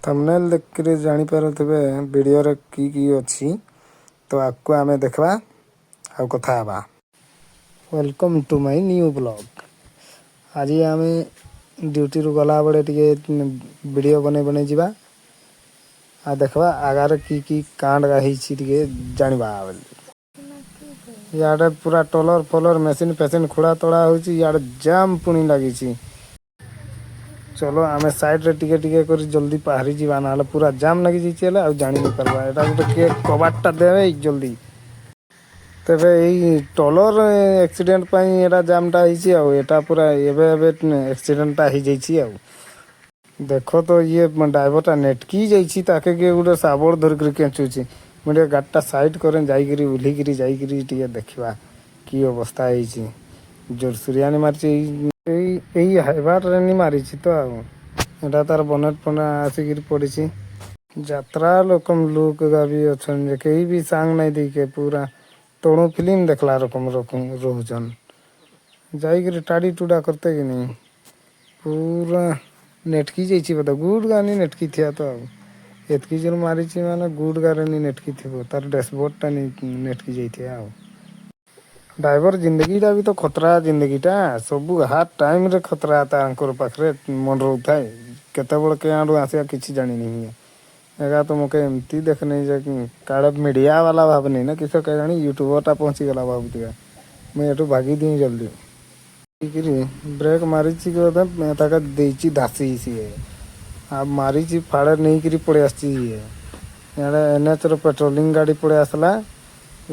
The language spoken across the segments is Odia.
ଥମ୍ବନେଲ୍ ଦେଖିକିରି ଜାଣିପାରୁଥିବେ ଭିଡ଼ିଓରେ କି କି ଅଛି। ତ ଆଗକୁ ଆମେ ଦେଖିବା ଆଉ କଥା ହେବା। Welcome to my new vlog. ଆଜି ଆମେ ଡ୍ୟୁଟିରୁ ଗଲାବେଳେ ଟିକେ ଭିଡ଼ିଓ ବନେଇ ବନେଇ ଯିବା ଆଉ ଦେଖିବା ଆଗାରେ କି କି କାଣ୍ଡ ହେଇଛି, ଟିକେ ଜାଣିବା ବୋଲି। ଇଆଡ଼େ ପୁରା ଟଲର ଫଲର, ମେସିନ୍ ଫେସିନ୍ ଖୋଳା ତୋଳା ହଉଛି। ଇଆଡ଼େ ଜାମ୍ ପୁଣି ଲାଗିଛି। ଚଲୋ, ଆମେ ସାଇଡ଼ରେ ଟିକେ ଟିକେ କରି ଜଲ୍ଦି ବାହାରି ଯିବା, ନହେଲେ ପୁରା ଜାମ୍ ଲାଗିଯାଇଛି ହେଲେ ଆଉ ଜାଣି ନାଇଁ ପାରବା। ଏଟା ଗୋଟେ କିଏ କବାଟଟା ଦେବେ ଜଲ୍ଦି। ତେବେ ଏଇ ଟଲର ଆକ୍ସିଡେଣ୍ଟ ପାଇଁ ଏଟା ଜାମ୍ଟା ହେଇଛି। ଆଉ ଏଟା ପୁରା ଏବେ ଏବେ ଆକ୍ସିଡେଣ୍ଟଟା ହେଇଯାଇଛି। ଆଉ ଦେଖ ତ, ଇଏ ଡ୍ରାଇଭରଟା ନେଟକି ଯାଇଛି, ତାକେ କିଏ ଗୋଟେ ଶାବଳ ଧରିକିରି କେଞ୍ଚୁଛି। ମୁଁ ଟିକେ ଗାଡ଼ିଟା ସାଇଡ୍ କରେ, ଯାଇକିରି ଓହ୍ଲିକିରି ଯାଇକିରି ଟିକେ ଦେଖିବା କି ଅବସ୍ଥା ହେଇଛି। ଜୋରସୁରିଆନି ମାରିଛି, ଏଇ ଏଇ ଏଇ ହାଇବାରେ ନି ମାରିଛି ତ। ଆଉ ଏଟା ତାର ବନେଟ ଫନେ ଆସିକିରି ପଡ଼ିଛି। ଯାତ୍ରା ରକମ ଲୋକ ବି ଅଛନ୍ ଯେ କେହି ବି ସାଙ୍ଗ ନାଇଁ ଦେଇକେ ପୁରା ତଣୁ ଫିଲ୍ମ ଦେଖଲା ରକମ ରକମ ରହୁଛନ୍। ଯାଇକିରି ଟାଡ଼ି ଟୁଡା କରତେ କି ନାଇଁ, ପୁରା ନେଟକି ଯାଇଛି ବୋଧେ। ଗୁଡ ଗାନି ନେଟକି ଥିବା ତ। ଆଉ ଏତକି ଜୋର ମାରିଛି ମାନେ ଗୁଡ ଗାରେ ନି ନେଟକି ଥିବ, ତାର ଡ୍ୟାସବୋର୍ଡ ଟା ନି ନେଟକି ଯାଇଥିବ। ଆଉ ଡ୍ରାଇଭର ଜିନ୍ଦଗିଟା ବି ତ ଖତରା। ଜିନ୍ଦଗିଟା ସବୁ ହାର୍ଡ ଟାଇମରେ ଖତରା। ତାଙ୍କର ପାଖରେ ମନ ରହୁଥାଏ, କେତେବେଳେ କେ ଆଡୁ ଆସିବା କିଛି ଜାଣିନି ହୁଏ। ଏଗା ତ ମକେ ଏମିତି ଦେଖନି ଯେ କାଳେ ମିଡ଼ିଆ ବାଲା ଭାବନି ନା କିସ କେଜାଣି, ୟୁଟ୍ୟୁବରଟା ପହଞ୍ଚିଗଲା ଭାବୁଥିବେ। ମୁଇଁ ଏଠୁ ଭାଗି ଦିଏ ଜଲ୍ଦି କିରି। ବ୍ରେକ୍ ମାରିଛି କି ବୋଧେ ତାକେ ଦେଇଛି ଧାସି ସିଏ। ଆଉ ମାରିଛି, ଫାଳେ ନେଇକିରି ପଳେଇ ଆସିଛି ଇଏ। ଇଆଡ଼େ ଏନ୍ଏଚ୍ ର ପେଟ୍ରୋଲିଂ ଗାଡ଼ି ପଳେଇ ଆସିଲା।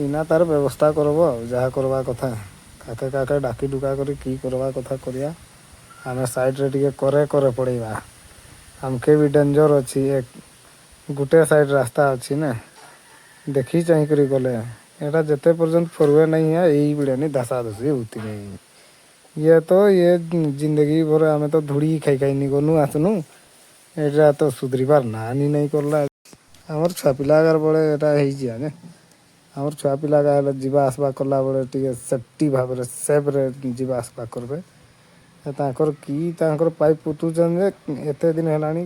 ଇନା ତାର ବ୍ୟବସ୍ଥା କରବ ଆଉ ଯାହା କରବା କଥା, କାକେ କାକେ ଡାକି ଡୁକା କରି କି କରବା କଥା କରିବା। ଆମେ ସାଇଡ଼ରେ ଟିକେ କରେ କରେ ପଳେଇବା, ଆମକେ ବି ଡେଞ୍ଜର ଅଛି। ଏକ ଗୋଟେ ସାଇଡ୍ ରାସ୍ତା ଅଛି ନା, ଦେଖି ଚାହିଁକରି ଗଲେ। ଏଟା ଯେତେ ପର୍ଯ୍ୟନ୍ତ ଫରୱେ ନାହିଁ ହେ, ଏଇ ବିଡ଼ାନି ଧସା ଧସି ହଉଥିବେ। ଇଏ ତ ଇଏ ଜିନ୍ଦଗି ଭର ଆମେ ତ ଧୂଳି ଖାଇ ଖାଇ ନି ଗନୁ ଆସିନୁ। ଏଇଟା ତ ସୁଧରିବାର ନା ନି ନାଇଁ କରଲା। ଆମର ଛୁଆ ପିଲା ଏଗାର ବେଳେ ଏଟା ହେଇଛି। ଆନେ ଆମର ଛୁଆ ପିଲା ହେଲେ ଯିବା ଆସିବା କଲା ବେଳେ ଟିକେ ସେଫ୍ଟି ଭାବରେ, ସେଫ୍ରେ ଯିବା ଆସିବା କରିବେ। ତାଙ୍କର କି ତାଙ୍କର ପାଇପ୍ ପୁତୁଛନ୍ ଯେ ଏତେ ଦିନ ହେଲାଣି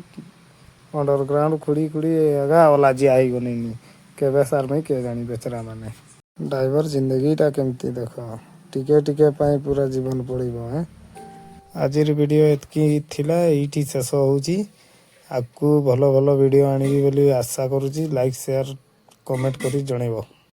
ଅଣ୍ଡରଗ୍ରାଉଣ୍ଡ ଖୋଳି ଖୋଳି ଏଗା ଅଲାଜିଆ ହେଇଗଲେନି। କେବେ ସାର୍ ମୁଇଁ କେ ଜାଣି ବେଚରା ମାନେ। ଡ୍ରାଇଭର ଜିନ୍ଦଗିଟା କେମିତି ଦେଖ, ଟିକେ ଟିକେ ପାଇଁ ପୁରା ଜୀବନ ପଳେଇବ। ହେଁ, ଆଜିର ଭିଡ଼ିଓ ଏତିକି ଥିଲା, ଏଇଠି ଶେଷ ହେଉଛି। ଆଗକୁ ଭଲ ଭଲ ଭିଡ଼ିଓ ଆଣିବି ବୋଲି ଆଶା କରୁଛି। ଲାଇକ୍, ସେୟାର, କମେଣ୍ଟ କରି ଜଣେଇବ।